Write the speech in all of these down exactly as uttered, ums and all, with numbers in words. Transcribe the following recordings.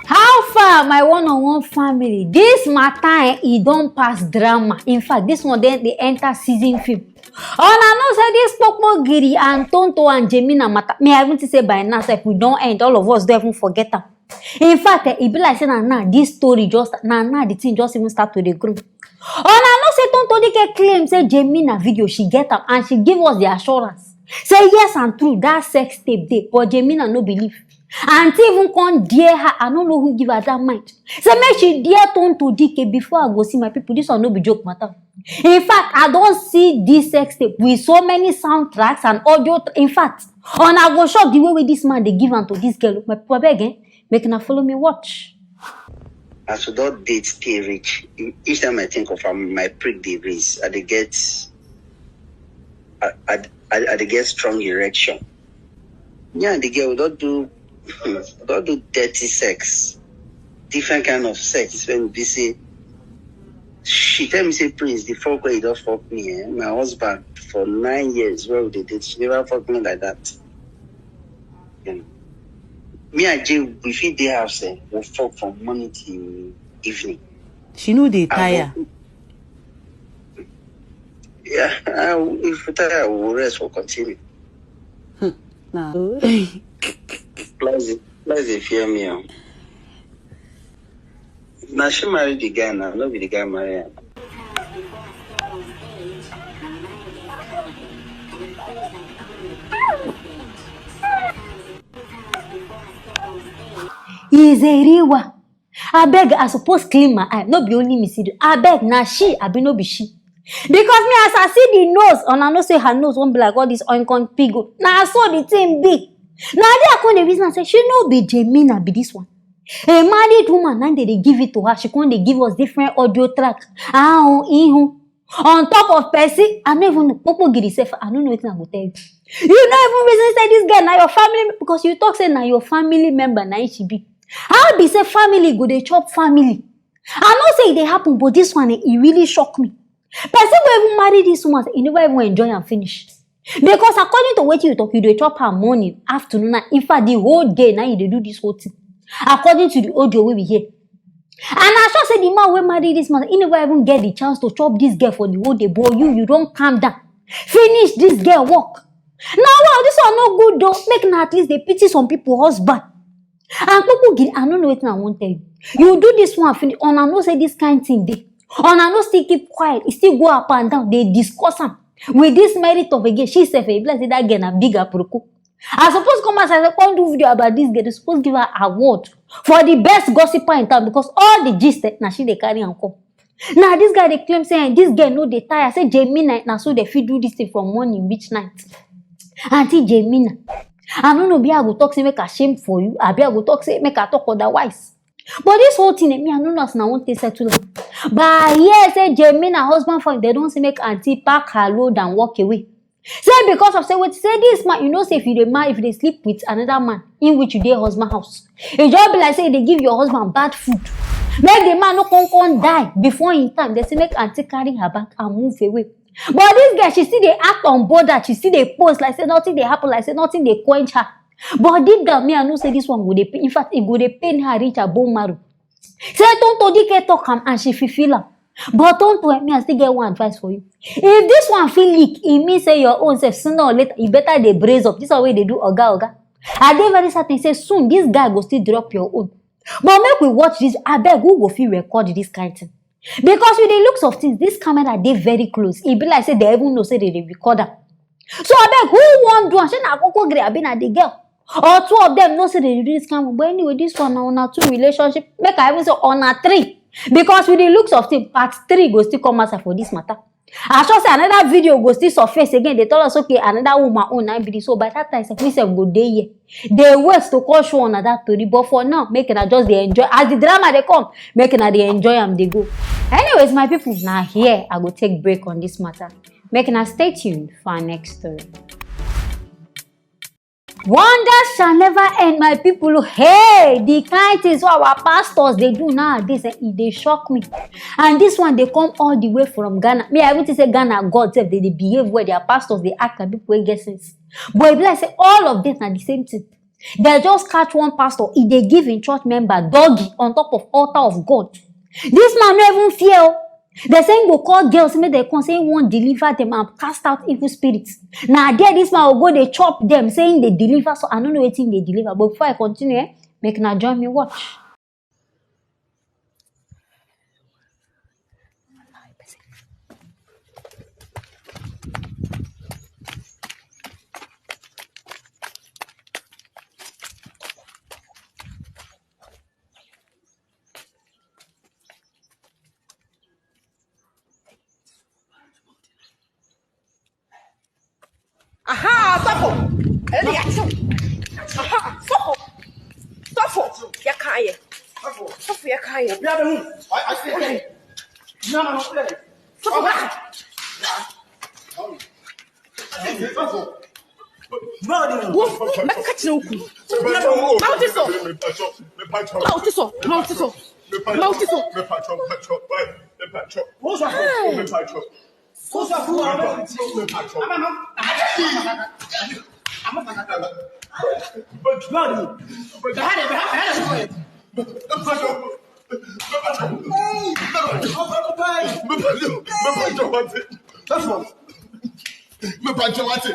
How far, my one on one family? This matter, eh, e don pass drama. In fact, this one dey dey enter season film. Una know say this Kpokpogiri and Tonto and Jemina matter, me, I even think say by now sef we don end, all of us don even forget am. In fact, eh, e be like say na now this story just, na now the thing just even start to dey grow. Una know say Tonto Dike claim say Jemina video, she get am and she give us the assurance say yes and true, that sex tape dey, but Jemina no believe. Aunty even come dare her, I no know who give her that mind. Say make she dare Tonto Dike. Before I go see, my people, this one no be joke matter. In fact, I don see this sex tape with so many soundtracks and audio. Tr-, in fact, una go shock the way wey this man dey give am to this girl. My people, abeg, eh, make una follow me watch. As we don date stay reach, e- each time I think of am, my prick dey raise. I dey get, I, I, I, I dey get strong erection. Me and the girl, we don do, we don do dirty sex, different kind of sex. When we be say, she tell me say, Prince, the fuck wey you don fuck me, eh? My husband for nine years wey we dey date, she never fuck me like that. You know. Me and Jay, we fit dey house, eh? We fuck from morning till evening. She no dey tire. Yeah, I, if we tire, we will rest, we'll continue. Hmm, nah. Plus, plus they fear me. Oh. Now she married the guy now, no be the guy marry am. Is a real one. Abeg, I suppose clean my eye. No be only me see do. Abeg, na she, abi no be she? Because me, as I see the nose, and I know say her nose won't be like all this oinkon pigo. Na so the thing be. Na there I come dey reason am say she no be Jemina be this one. A married woman, na dey dey give it to her. She come dey give us different audio track. Ah, oh, ihu. On top of person, I no even know. Kpokpogiri sef, I no know wetin I go tell you. You no even reason say this girl na your family, because you talk say na your family member na she be. How be say family go dey chop family? I know say e dey happen, but this one, eh, e really shock me. Person wey even marry this woman, e never even enjoy am finish. Because according to wetin you talk, you dey chop her morning, afternoon, and in fact, the whole day na you dey do this whole thing. According to the audio wey we hear. And I sure say the man wey marry this man, he never even get the chance to chop this girl for the whole day. But you, you don calm down. Finish this girl work. Now, wow, this one no good though. Make na at least dey pity some people husband. And people give, I no know wetin I wan tell you. You do this one finish, una know say this kind thing dey. Una no still keep quiet. E still go up and down. Dey discuss am. With this merit of a girl, she sef, e be like say that girl na big aproko. I suppose come outside, come do video about this girl. They suppose give her award for the best gossiper in town, because all the gist, eh, na she dey carry am come. Now this guy dey claim say, eh, this girl no dey tire. Say Jemina, na so they fit do this thing from morning reach night. Auntie Jemina, I no know, be I go talk say make I shame for you, abi I go talk say make I talk otherwise. But this whole thing, eh, me, I no know as una wan take settle am. But I hear say Jemina husband for, they don say make auntie pack her load and walk away. Say because of say wetin, say this man, you know say if you dey marry, if you dey sleep with another man in which you dey husband house, e just be like say you dey give your husband bad food. Make the man no come come die before him time. They say make auntie carry her bag and move away. But this girl, she still dey act on board, that she still dey pose like say nothing dey happen, like say nothing dey quench her. But deep down, me, I know say this one go dey pain. In fact, e go dey pain her reach her bone marrow. Say Tonto Dike talk am and she fit feel am. But Tonto, eh, me, I still get one advice for you. If this one fit leak, e mean say your own sef, sooner or later, you better dey brace up. This one wey dey do oga oga. I dey very certain say soon this guy go still drop your own. But make we watch this. Abeg, who go fit record this kind thing? Because with the looks of things, this camera dey very close. E be like say they even know say they dey record am. So abeg, who wan do am? Shey na Kpokpogiri, abi na the girl? Or two of them know say they dey do this kind of, but anyway, this one na una two relationship. Make I even say una three. Because with the looks of things, part three go still come outside for this matter. I sure say another video go still surface again. They tell us, okay, another woman own na be this. So by that time, sef, we sef go dey here. They wait to call show another story. But for now, make una just dey enjoy. As the drama dey come, make una dey enjoy am dey go. Anyways, my people, na here I go take break on this matter. Make una stay tuned for our next story. Wonders shall never end, my people. Hey, the kind things wey our pastors dey do nowadays, eh, e dey shock me. And this one dey come all the way from Ghana. Me, I even think say Ghana God sef, they dey behave well. Their pastors dey act like people wey get sense. But e be like say all of them na the same thing. Dem just catch one pastor, e dey give im church member doggy on top of altar of God. Dis man no even fear o. Dem say im go call girls make dem come, say im wan deliver dem and cast out evil spirits. Na there dis man go go dey chop dem, say im dey deliver, so I no know wetin im dey deliver. But before I continue, eh, make una join me watch. Aha, sɔfo. Ɛne yɛakyew. Aha, sɔfo. Sɔfo, yɛka yɛ. Sɔfo, yɛka yɛ. Obiara bɛhu. Ɔyɛ ase yɛ. Nyama no kula. Sɔfo, ba. Wo, mɛka kyerɛ wo kunu. Ma wo ti so. Ma wo ti so. Ma wo ti so. Ma wo ti so. Wo sɔfo. Hey. Wo sɔfo wa bɛ ti. Ama ma. Ama ma. Bɛha de, bɛha, bɛha de. Hey. Sɔfo. Mepa kyɛ wate.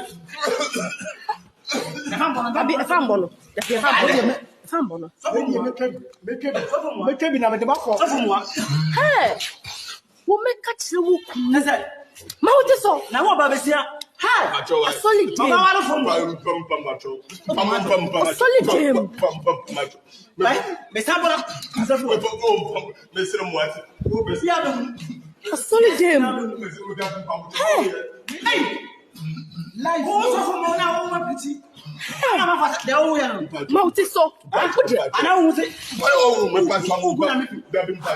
Abi, ɛfa mbɔ no. Dabi, ɛfa mbɔ no. Ɛfa mbɔ no. Sɔfo mua. Mɛtwa bi, mɛtwa bi. Sɔfo mua. Mɛtwa bi na mede makɔ. Sɔfo mua. Hey! Wo mɛka kyerɛ wo kunu. Ɛsɛ. Ma wo te so. Na wo ba besia. Hey! Asɔre gyem. Mama wale fo mua. Asɔre gyem. Mesan bɔra. Asɔfo. Mesrɛ mo ase. Asɔre gyem. Hey! Hey! Life. Wo sɔfo mo na wo ma piti. Ana ma fa da wo ya. Ma wo te so. Wo de. Ana wo se.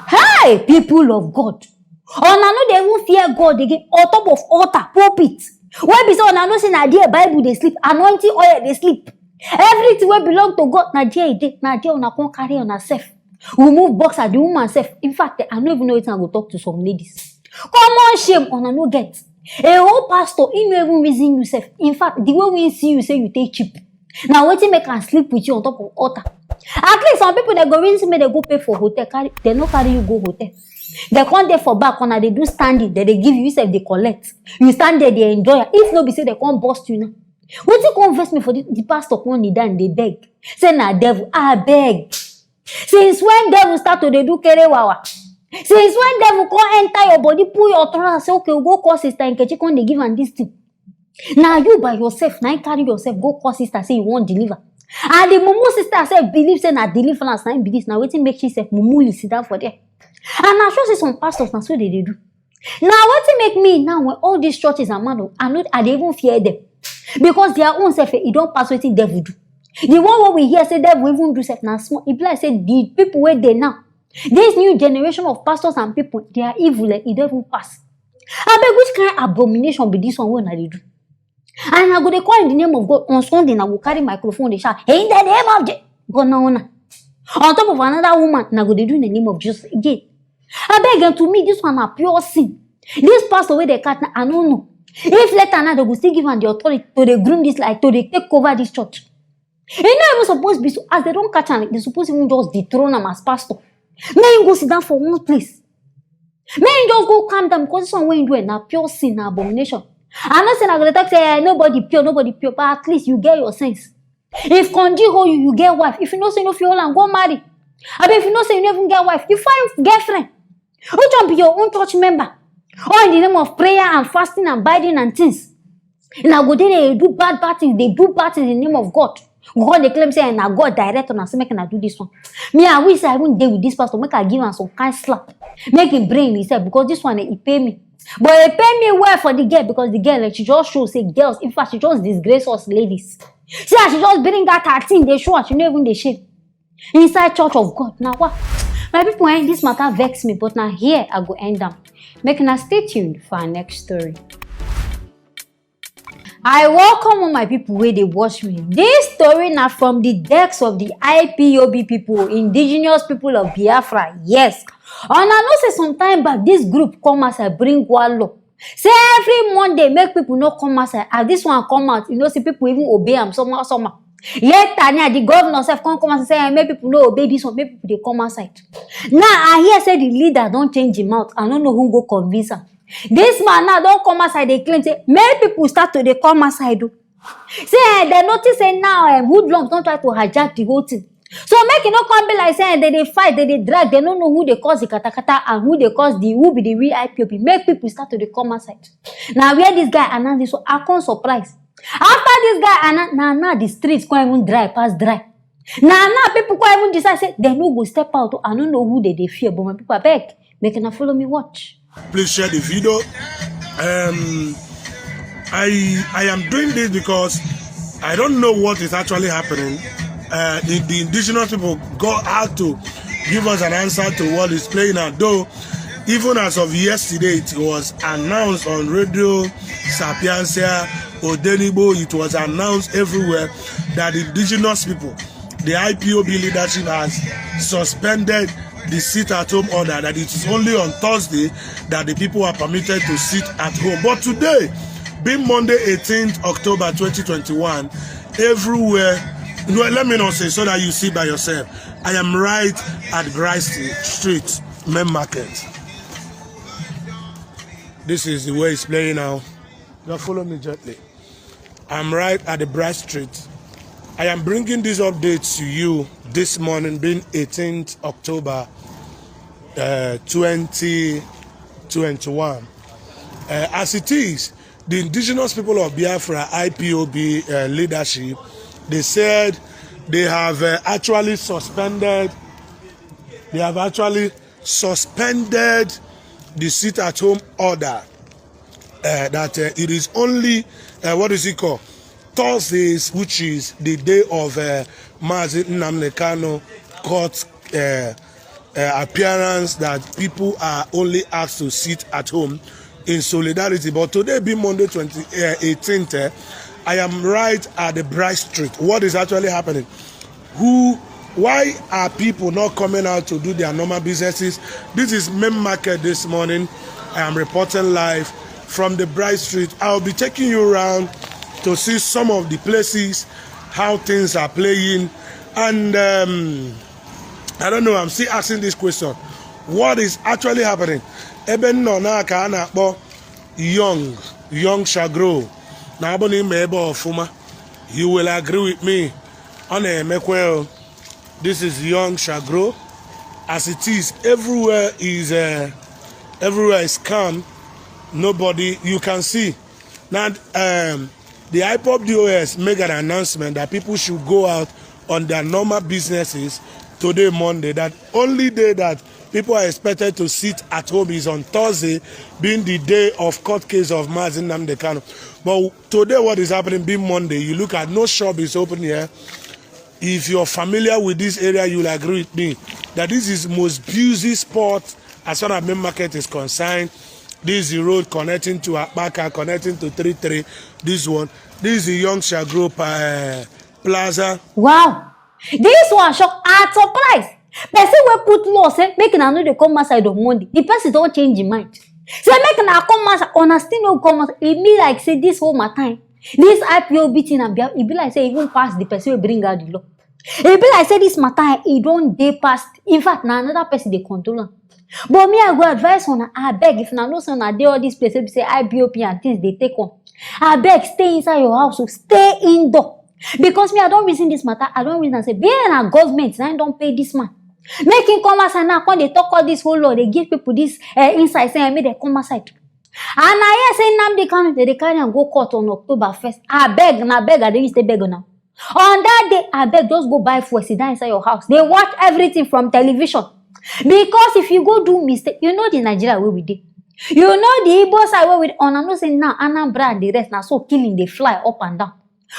Hey, people of God. Una no dey even fear God again. On top of altar, pulpit. Wey be say una know say na there Bible dey sleep, anointing oil dey sleep. Everything wey belong to God, na there e dey. Na there una come carry una self. Remove boxer, the woman self. In fact, I no even know wetin I go talk to some ladies. Common shame una no get. A whole pastor, he no even reason you self. In fact, the way we see you, say you take cheap. Na wetin make am sleep with you on top of altar. At least some people, they go reason say make they go pay for hotel, carry, they no carry you go hotel. They come there for back, una dey do standing, they dey give you, you self dey collect. You stand there, dey enjoy am. If no be say they come burst you now. Wetin come vex me for the, the pastor come kneel down dey beg. Say na devil, abeg. Since when devil start to dey do kere wawa? Since when devil come enter your body, pull your trouser, say, "Okay, we go call Sister Nkechi," come dey give am this thing. Na you by yourself, na you carry yourself go call sister, say you wan deliver. And the mumu sister sef believe say na deliverance na im be this, na wetin make she sef mumu sit down for there. And I sure say some pastors na so they dey do. Na wetin make me now, when all these churches and man o, I no, I dey even fear them. Because their own sef, eh, e don pass wetin devil do. The one wey we hear say devil even do sef na small. E be like say the people wey dey now, this new generation of pastors and people, their evil, eh, e don even pass. Abeg, which kind abomination be this one wey una dey do? And I go dey call in the name of God. On Sunday, I go carry microphone, dey shout, "In the name of Je-," God, na una. On top of another woman, I go dey do in the name of Jesus again. Abeg, and to me, this one na pure sin. This pastor wey dey catch, na, I no know. If later now, they go still give am the authority to dey groom this, like, to dey take over this church. E no even suppose be so. As they don catch am, they suppose even just dethrone am as pastor. Make him go sit down for one place. Make him just go calm down, because this one wey him do, eh, na pure sin, na abomination. I no say na go dey talk say, "Eh, nobody pure, nobody pure," but at least you get your sense. If conji hold you, you get wife. If you know say you no fit hold am, go marry. Abi if you know say you no even get wife, you find girlfriend. Which one be your own church member? All in the name of prayer and fasting and binding and things. Una go dey there, dey do bad, bad things, dey do bad things in the name of God. God dey claim say na God direct una, say make una do this one. Me, I wish say I even dey with this pastor, make I give am some kind slap. Make him bring himself, because this one, eh, e pay me. But e pay me well for the girl, because the girl, eh, she just show say girls, in fact, she just disgrace us ladies. See as she just bring out her thing, dey show her, she no even dey shame. Inside church of God, na wa. My people, eh, this matter vex me, but na here I go end am. Make una stay tuned for our next story. I welcome all my people wey dey watch me. This story na from the decks of the I P O B people, Indigenous People of Biafra. Yes, una know say some time back, this group come outside bring one law. Say every Monday, make people no come outside. As this one come out, you know, see people even obey am somehow, somehow. Later now, the governor sef come come and say, "Eh, make people no obey this one, make people dey come outside." Now I hear say the leader don change him mouth. I no know who go convince am. This man now don come outside dey claim say make people start to dey come outside o. Say, eh, dem notice say now, um, hoodlums don try to hijack the whole thing. So make e no come be like say, eh, dem dey fight, dem dey drag, dem no know who dey cause the katakata and who dey cause the, who be the real I P O B. Make people start to dey come outside. Na where this guy announce this one, I come surprise. After this guy announce, na now the streets come even dry pass dry. Na now people come even decide say dem no go step out o. I no know who dem dey fear, but my people, abeg, make una follow me watch. Please share the video. Um, I I am doing this because I don't know what is actually happening. Uh, the, the indigenous people got had to give us an answer to what is playing out. Though, even as of yesterday, it was announced on Radio Sapienza, Odenibo. It was announced everywhere that the indigenous people, the I P O B leadership has suspended the sit-at-home order, that it is only on Thursday that the people are permitted to sit at home. But today, being Monday, eighteenth October twenty twenty-one, everywhere, no, let me not say, so that you see by yourself. I am right at Bright Street, Main Market. This is the way it's playing now. Just follow me gently. I'm right at the Bright Street. I am bringing this update to you this morning, being eighteenth October, uh, twenty twenty-one. Uh, as it is, the indigenous people of Biafra, I P O B, uh, leadership, they said they have, uh, actually suspended, they have actually suspended the sit-at-home order. Uh, that, uh, it is only, uh, what is it called? Thursdays, which is the day of, uh, Mazi Nnamdi Kanu court, uh, uh, appearance, that people are only asked to sit at home in solidarity. But today being Monday twenty, uh, eighteenth, uh, I am right at the Bright Street. What is actually happening? Who, why are people not coming out to do their normal businesses? This is Main Market this morning. I am reporting live from the Bright Street. I'll be taking you around to see some of the places, how things are playing. And, um, I don't know, I'm still asking this question. What is actually happening? Ebe m nọ na ka a na-akpọ Young, Young Shall Grow. Na ọ bụ na ị ma ebe ọfụma, you will agree with me. Ọ na-emekwe o. This is Young Shall Grow. As it is, everywhere is, uh, everywhere is calm. Nobody, you can see. Now, um, the I P O B D O S make an announcement that people should go out on their normal businesses today, Monday. That only day that people are expected to sit at home is on Thursday, being the day of court case of Mazi Nnamdi Kanu. But today, what is happening being Monday, you look at, no shop is open here. If you're familiar with this area, you'll agree with me that this is most busy spot as far as Main Market is concerned. This is the road connecting to Akpaka, connecting to three three. This one, this is the Young Shall Grow, uh, Plaza. Wow, this one shock, I surprise. Person wey put law say make una no dey come outside on Monday, the person don change him mind. Say make una come outside, una still no come outside. E be like say this whole matter, this I P O B thing, and e be like say e even pass the person wey bring out the law. E be like say this matter, e don dey past. In fact, na another person dey control am. But me, I go advise una, abeg, if una know say una dey all this place wey be say I P O B and things dey take on, abeg, stay inside your house o, stay indoor. Because me, I don reason this matter, I don reason am say, being na government na im don pay this man, make him come outside now, come dey talk all this whole law, dey give people this, eh, insight, say, eh, make dem come outside. And I hear say Nnamdi Kanu, dem dey carry am go court on October first. Abeg, na beg I dey use take beg una. On that day, abeg, just go buy fuel, sit down inside your house, dey watch everything from television. Because if you go do mistake, you know the Nigeria wey we dey. You know the Igbo side wey we dey. Una know say now Anambra and the rest, na so killing dey fly up and down.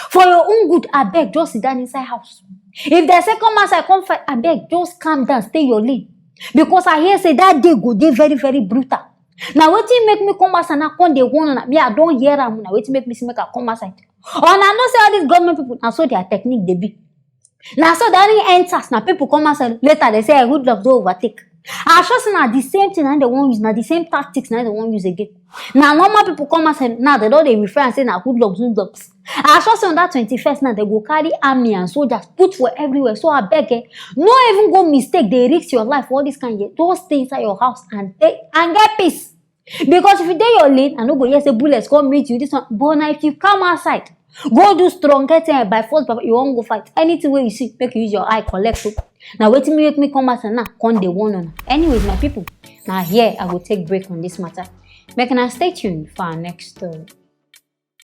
For your own good, abeg, just sit down inside house. If dem say come outside, come fight, abeg, just calm down, stay your lane. Because I hear say that day go dey very, very brutal. Na wetin make me come outside now, come dey warn una. Me, I don hear am. Na wetin make me say make I come outside. Una know say all these government people, na so their technique dey be. Na so that thing enters, na people come outside. Later, dem say, "Eh, hoodlums don overtake." I sure say na the same thing na dem wan use, na the same tactics na dem wan use again. Na normal people come outside now, dem don dey refer am say na hoodlums, hoodlums. I sure say on that twenty-first now, dem go carry army and soldiers put for everywhere. So abeg, eh, no even go mistake dey risk your life for all this kind yet. Just stay inside your house and dey and get peace. Because if you dey your lane, I no go hear say bullets come meet you. This one, but na if you come outside, go do strong, get eh, by force, but you wan go fight. Anything wey you see, make you use your eye collect o. Na wetin me make me come outside now, come dey warn una. Anyways, my people, na here I go take break on this matter. Make una stay tuned for our next story.